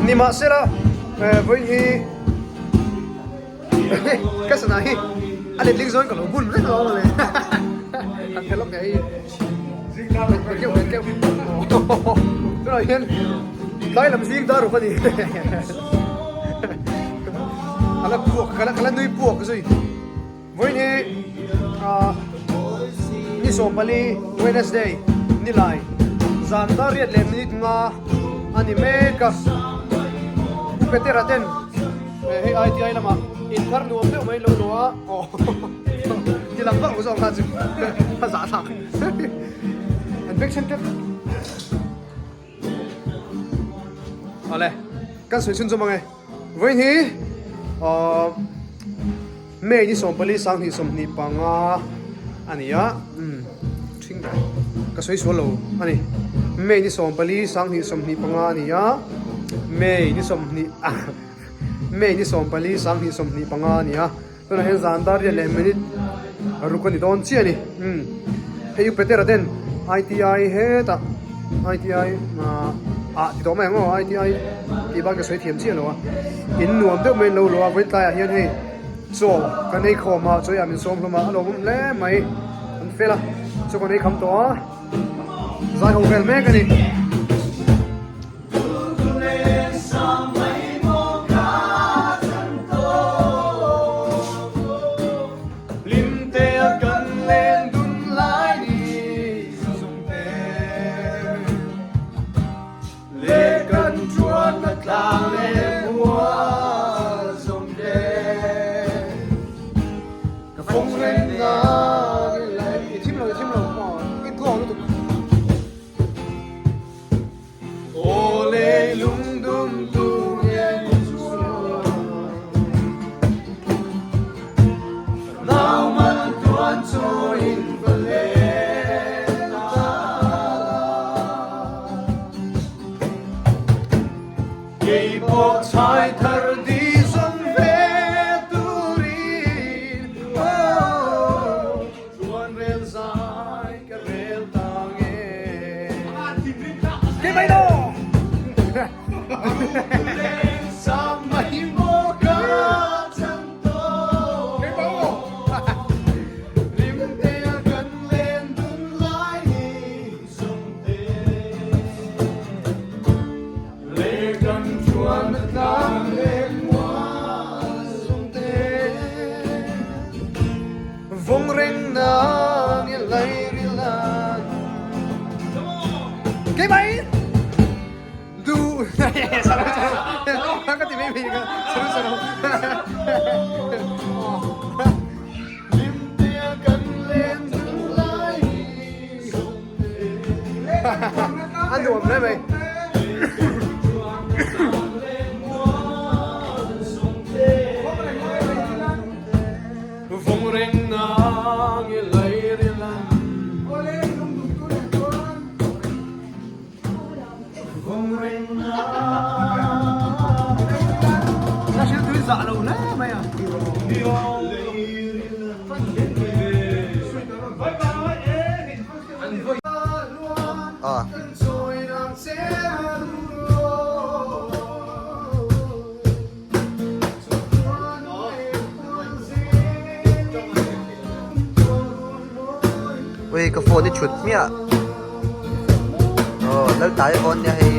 Nimahsela vawiin hi ka sana hi a letling zawn ka lo bun reng alawm mawle han khelh lawk hei keuh keuh tunah hian tlai lam zing dar ruk a ni a la puak ka la nui puak zui. Vawiin hi ni 14 Wednesday nilai zan dar riat leh minute nga a ni mek a, Pu Petera ten hei ITI lamah inthar nuam deuh mai lo luh a, aw ti lang vak lo zawk kha chu a zah thlak an vek then tep. Awle kan sawi chhun zawm ang e. Vawiin hi ahh May ni 14 sanghnih 25 a ni a umm ṭhing ber ka sawi sual lo a ni May ni 14 sanghnih 25 a ni a May ni 20 May ni 14 sanghnih 25 a ni a tunah hian zan dar riat leh minute ruk a ni dawn chiah a ni umm hei u Petera ten ITI hetah ITI ah ah ti tawh mai ang aw ITI tih bak ka sawi thiam chiah lo a in nuam deuh mai an lo luah a vawiin tlaiah hian hei chaw kan ei khawm a chaw ah min sawm hlawm a a lawmawm hle mai an fel a chaw kan ei kham tawh a zai ho vel mek a ni. A nuam hle mai. Ui ka phone hi thut hmiah aw lal tai a awn nia hei.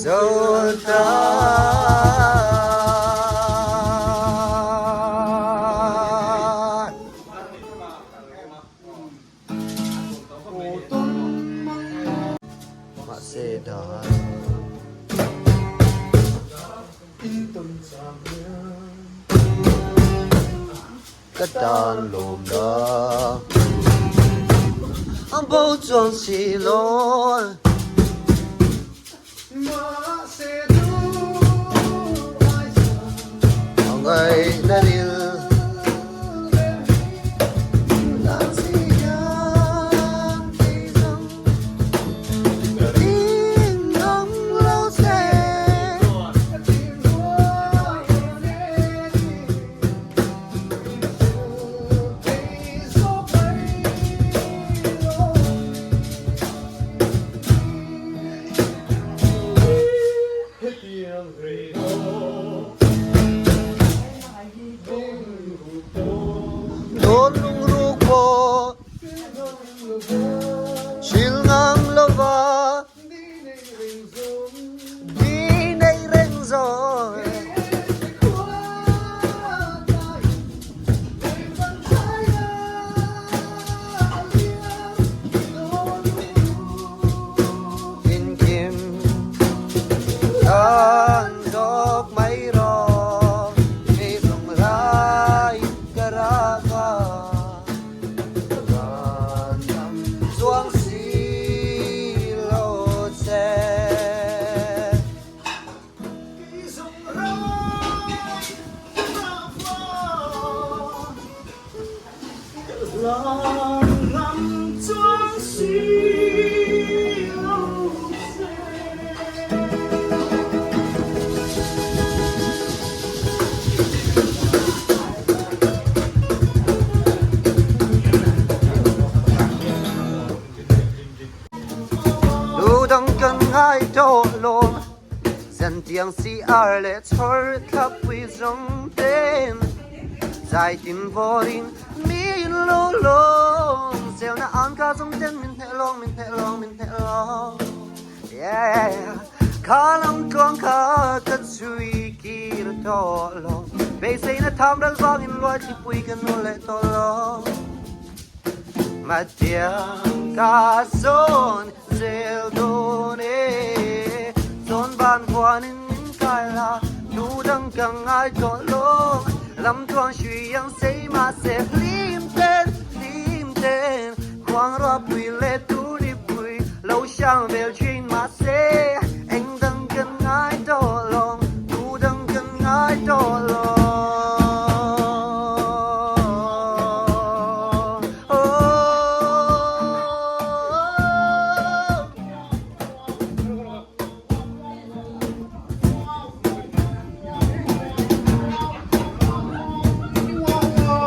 Zo ta. Mahse dan. Ka tan lawm na. Ang bo chuang si lo. Ngaih na ril. Dawn lungruk pawh hril ngam lova di nei reng zawn. Inkim tan zawk mai rawh hei zawng lai ka rak a van lam chuang si lo che. Lu dang kan ngai tawh lo. Zantiang CR leh chhawr thlapui zawng ten zaitin vawrin min lo lawm selna an ka zawng ten min hneh lawng min hneh lawng min hneh lawng yeah kha lam tluang kha ka chhui kir tawh lo beiseina tham ral vangin luai thlipui ka nu leh tawh lo matiang ka zawn Zel dawn e, Zawn van huanin min kai la, Nu dang ka ngai tawh lo, Lam tuang hrui ang sei mahse hlim ten, hlim ten, Khuang ruahpui leh turnipui lo hrang vel thin mahse, Eng dang ka ngai tawh lo, Nu dang ka ngai tawh lo.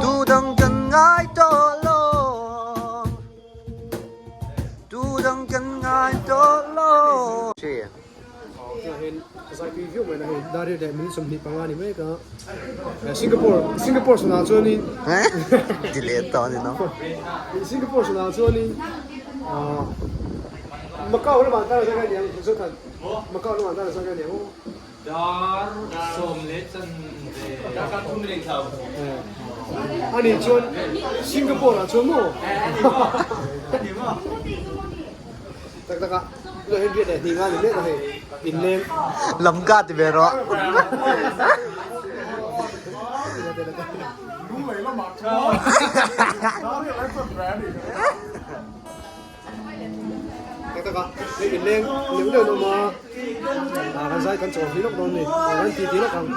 Tu dang kan ngai tawh lo Tu dang kan ngai tawh lo. Singapore Singapore sanah chuanin ti leh tawh a ni no. Singapore sanah chuanin Macau lamah tan a zai ngai niang Zothan Macau lamah tan a zai ngai niang aw. Dar sawm leh chan ve. Darkar thum leh thlau. Ani chuan Singapore ah chuan maw. Ani maw. Tak tak a, tunah hian riat leh hnih nga ni mek a hei, inleng. Lam ka ti ve rawh. Tak tak a, hei inleng neuh neuh an awm a, kan zai kan chawl hlih lawk dawn a ni, kan ti ti lawk ang.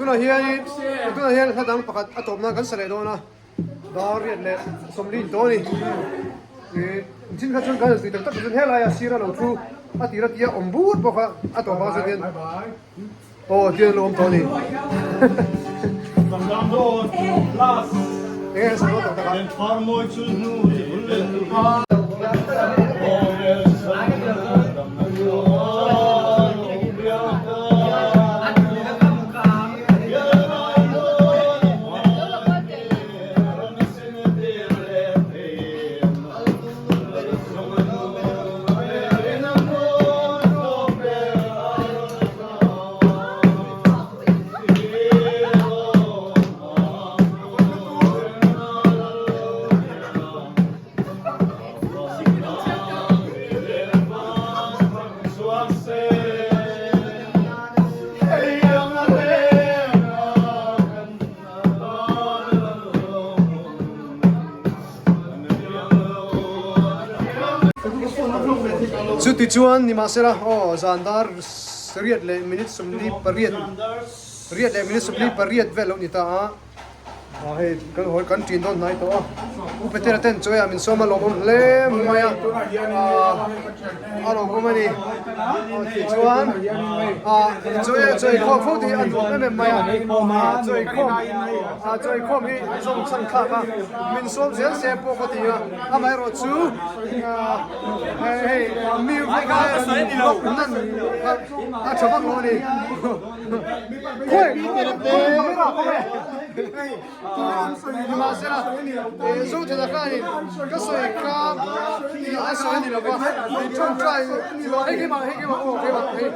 Tunah hianin tunah hian hla dang pakhat a tawp nan kan sa leh dawn a dar riat leh sawmli in tawh a ni ih chin kha chuan kan han zui tak tak chuan helai a sir a lo thu a tir a tia awm but bawk a a tawp ah chuan hian aw tian a lo awm tawh a ni enge an sawi dawn tak tak a. Chutichuan nimahsela aw zan dar riat leh minute 48 riat leh minute 48 vel lo ni ta a, aw hei kan hawi kan ṭin dawn hnai tawh a, U Petera ten chawi ah min sawm a lawmawm hle mai a, a lawmawm a ni. Aw tichuan ah chawi chawi khawm fo te hi a nuam em em mai a, chawi khawm ah chawi khawm hi zawng chhan thlak a, min sawm zel se pawh ka ti a, amaherawhchu ah hei mi nan a tha vak lo a ni. Khawi camera khawi nimahsela Zothana khanin ka sawi kha tih a sawi a ni lo va tawngtai hei keimah hei keimah aw keimah hei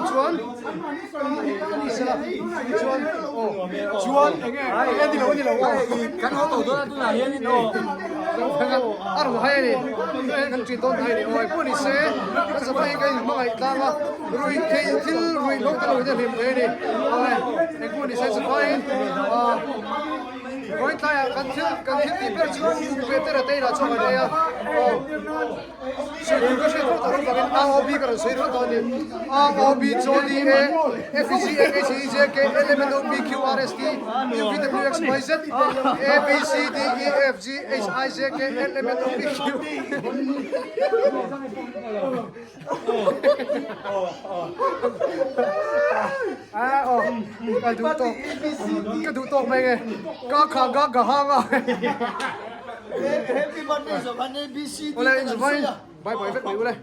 chuan nimahsela chuan aw chuan enge enge ni lo a ni lo aw Kan haw tawh dawn a tunah hianin aw. A rawn hai a ni tunah hian kan ṭin dawn hnai a ni aw engpawh ni se kan zavai hi kan inhmangaih tlang a ruih theih thil ruih hlawk te lo in a hlim thei a ni aw engpawh ni se chuvaiin ah vawiin tlaiah kan thil kan thil tih ber chu U Petera te inah chuan kan ei a aw. Sawi tur ka hriat fo tawh avangin A O B ka rawn sawi ringawt tawh a ni. A O B C D E F G M H I J K L M N O P Q R S T U V W X Y Z A B C D E F G H I J K L M N O P Q Ka duh tawk ka duh tawk mai nge ka kha ga ga ha nga. Awle inzavain bye bye vek mai ule.